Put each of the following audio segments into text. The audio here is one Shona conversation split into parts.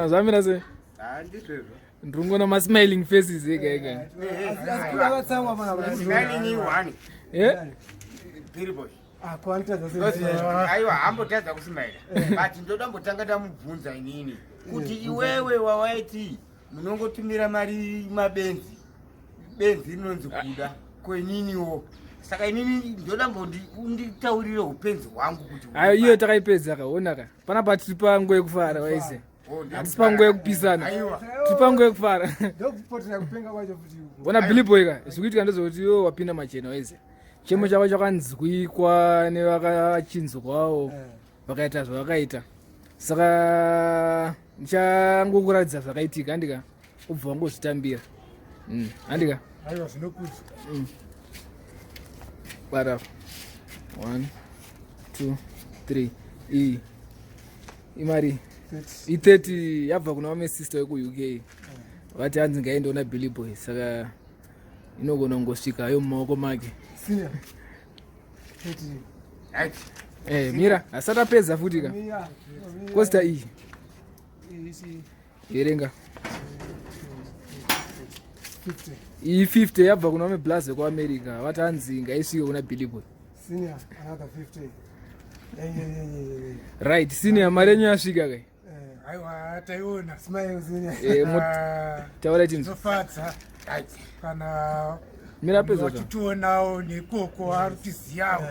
Zvamira sei? Ndiri kungoona masmiling faces ega ega. Aiwa, hambotadza kusimaira, but ndoda mbotanga ndamubvunza inini kuti iwewe wawaiti munongotumira mari mabenzi, benzi rinonzi Kuda kweniniwo, saka inini ndoda mbonditaurire upenzi hwangu kuti Ayo, iyo takaipedza ka. Ona ka, panapa tiri panguva yekufara, waise. Hatisi panguva yekupisana, tiri panguva yekufara. Ndokupotera kupenga kwacho futi. Ona, Billy Boy ka, zvikuitika ndezvekuti iwe wapinda machena, waise. Chemo chako chakanzwikwa nevakachinzwawo, vakaita zvavakaita. Saka ndichangokuratidza zvakaitika, handika? Ubva wangozvitambira. Handika? Aiwa, zvinokudzwa. Bara 1 2 3, iyi imari i30 yabva kuna vamwe sister vekuUK, vati hanzi ngaendeona Billy Boy, saka inogona kungosvika yo mumaoko make. Senior. 30. Right. Mira, asati apedza futi ka. Mia. Costa iyi. Isi. Erenga. 50. Iyi 50 yabva kuna vamwe blaz vekuAmerica, vati hanzi ngaisvike kuna Billy Boy. Senior, another 50. Yeah. Right, senior, mari yenyu yasvika kai. Aiwa, taiona. Smile, senior. Taura chinzwa. Zvinofadza Right. kana Mira, pedza. vachtionawo nekoko ari kutiziyawo,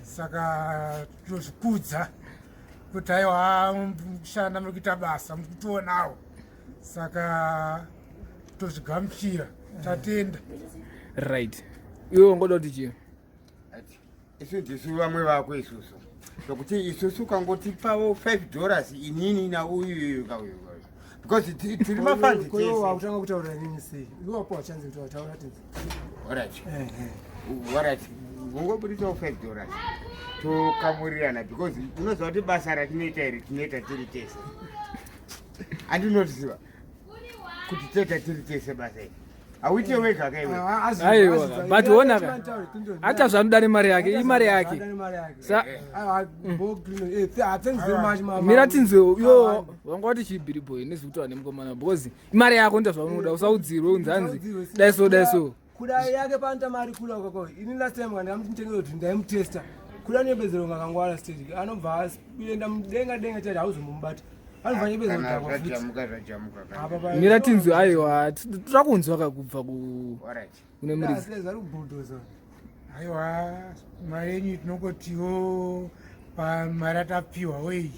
saka tinozvikudza kuti aiwa, mukushanda, muri kuita basa, muri kutionawo, saka tozvigamuchira, tatenda. Right, iwe wangoda kuti chii? Right. Isu ndisu vamwe vako isusu, zvokuti isusu ukangotipawo $5 inini nauyu kauyu, because tiri mafanzi Koyo tese. wakutanga kutaura nini sei? Iwe wapo chanzi kuti wataura tinzi. Alright. Eh. Alright, ungobuditsawo $5 tokamurirana, because unoziva kuti basa ratinoita iri tinoita tiri tese. Andinoziva kuti toita tiri tese basa iri, hauite wega kaiwe. Aiwa, but ona ka, hata zvanoda nemari yake, imari yake. Mira tinzwe, yo wanga wati chii, Billy Boy, nezvekutaura nemukomana, because imari yako, nda zvaunoda, usaudzirwe unzi hanzi dai so, dai so. Kuda yake panoita mari kula ukako. Ini last time kandakamutengera kuti ndaimutesta, Kuda nyebezero ngakangwara stage, anobva aenda mudenga denga chati hauzomubata, anobva nyebezero Kana kudhakwa futi. zvajamuka, zvajamuka kana. Apa Mira tinzwe, aiwa, toda kunzwa ka kubva ku Alright. kune muridzi. Asi vari kubhudhoza. Aiwa, mari yenyu tinongotiwo pamari atapiwawo iyi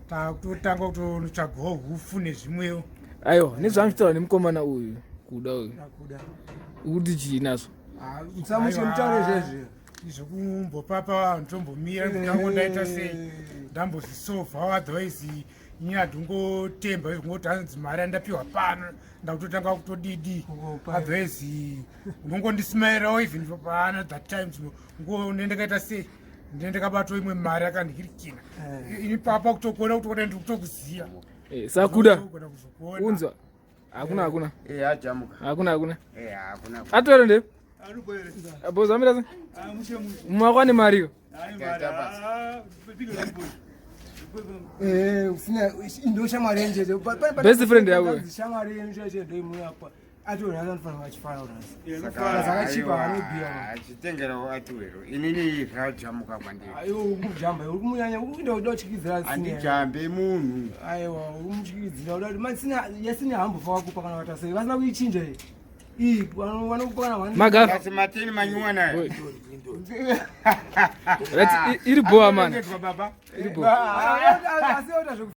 takutotanga kutonotsvagawo hufu nezvimwewo. Aiwa, nezvamuchitaura nemukomana uyu, Kuda uyu, Akuda ukuti chii nazvo? Musamushe, mutaure zvezvi. Zvokumbopapa vanhu, tombomira ndango ndaita sei, ndambozvisovha, otherwise ini handingotemba zvingoti hanzi mari andapiwa pano ndakutotanga kutodidi. Kungopa. Otherwise unongondisimairawo even paana that times ngone ndakaita sei, ndine ndakabatwa imwe mari akandikirikina. Ini papa kutokuona, kutokuona, ndiri kutokuziya. Sakuda Kugona kuzokuona. unzwa, hakuna, hakuna. Ajamuka. Hakuna, hakuna. Hakuna. Atore nde bozamira se mumako ane mariyo. Usina ndo shamwari yenyu chete. Best friend yako. Shamwari yenyu chete ndoimunapa atorasa, anofanira achifara urasa. Saka Zvakachipa, aiwa, anobhiya. Achitengerawo atiwero, inini zvajamuka kwandiri. Aiwa, ukujamba, uri kumunyanya, ukuinda kuda kutyikidzira senior. Handijambe munhu. Aiwa, uri kumutyikidzira, uda kuti masina yasina hambofa wakupa kana watasei vasina kuichinja iyi iyi vanokupa kana one. Magafa. Asi mateni manyuwana. Right, iri boa, man. Baba. Iri boa. Asi oita.